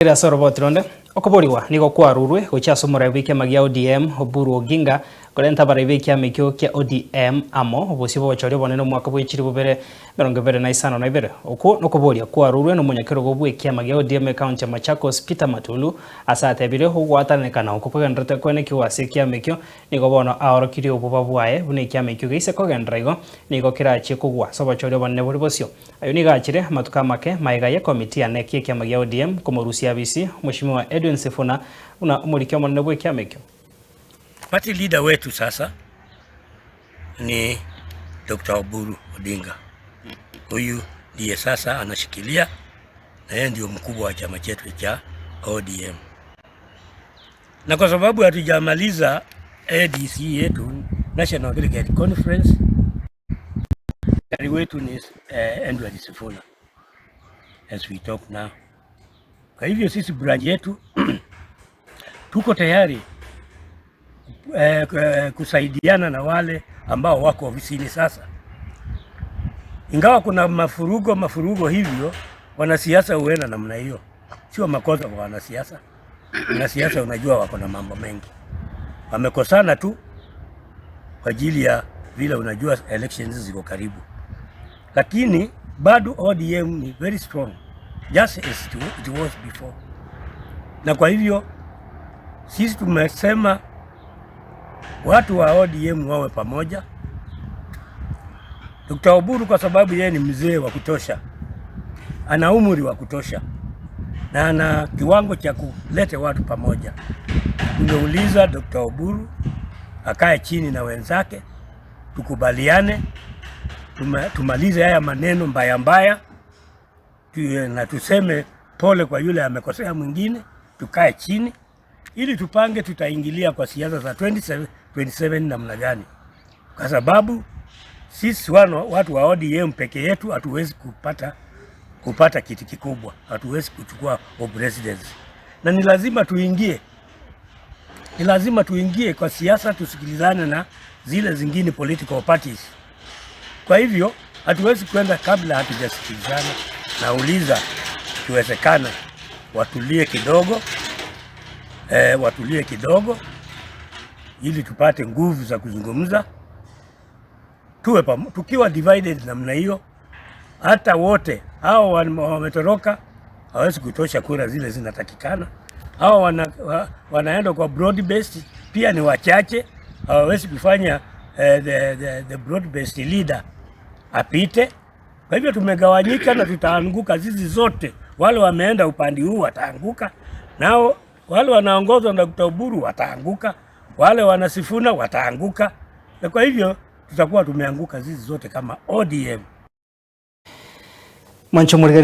Ere ase oroboti ronde, okoborigwa nigo kwarurwe gochia ase omorai bw'ekiama gia ODM Oburu Oginga korenta abarai b'ekiama ekio kia ODM amo obosio bw'obochori obonene omwaka bwe chilifu bibere emerongo ebere na isano na ibere. Okwo nokoboria kwarurwe nomonyakerogo bw'ekiama gia ODM ekaunti ya Machakos Peter Matulu ase atebire ogwatananekana okwo kogendererete koenekigwa ase ekiama ekio nigo bono aorokirie oboba bwaye buna ekiama ekio geise kogenderera igo nigo kerachie kogwa ase obochori obonene bore bosio. Ayio nigo achire amatuko amake magega y'ekomiti ya NEC y'ekiama gia ODM komorusia abisi Mweshimiwa Edwin Sifuna buna omoriki omonene bw'ekiama ekio. Party leader wetu sasa ni Dr. Oburu Odinga. Huyu ndiye sasa anashikilia na yeye ndio mkubwa wa chama chetu cha ODM. Na kwa sababu hatujamaliza ADC yetu National Delegate Conference, Daktari wetu ni Edward Sifuna as we talk now. Kwa hivyo sisi branch yetu tuko tayari kusaidiana na wale ambao wako ofisini sasa, ingawa kuna mafurugo mafurugo hivyo, wanasiasa huenda namna hiyo, sio makosa kwa wanasiasa. Wanasiasa unajua wako na mambo mengi, wamekosana tu kwa ajili ya vile unajua elections ziko karibu, lakini bado ODM ni very strong just as it was before. Na kwa hivyo sisi tumesema watu wa ODM wawe pamoja. Dr. Oburu kwa sababu yeye ni mzee wa kutosha, ana umri wa kutosha na ana kiwango cha kuleta watu pamoja. Tumeuliza Dr. Oburu akae chini na wenzake, tukubaliane, tumalize haya maneno mbaya mbaya na tuseme pole kwa yule amekosea mwingine, tukae chini ili tupange tutaingilia kwa siasa za 27 namna gani, kwa sababu sisi watu wa ODM peke yetu hatuwezi kupata kiti kikubwa, hatuwezi kuchukua presidency, na ni lazima tuingie, ni lazima tuingie kwa siasa, tusikilizane na zile zingine political parties. Kwa hivyo hatuwezi kwenda kabla hatujasikilizana. Nauliza, ikiwezekana watulie kidogo, watulie kidogo ili tupate nguvu za kuzungumza. Tuwe tukiwa divided namna hiyo, hata wote hao wametoroka hawezi kutosha kura zile zinatakikana. Hao wanaenda kwa broad based pia ni wachache, hawawezi kufanya the broad based leader apite. Kwa hivyo tumegawanyika na tutaanguka sisi zote. Wale wameenda upande huu wataanguka, nao wale wanaongozwa na Dr. Oburu wataanguka, wale wana Sifuna wataanguka, na kwa hivyo tutakuwa tumeanguka sisi zote kama ODM. Mwancho.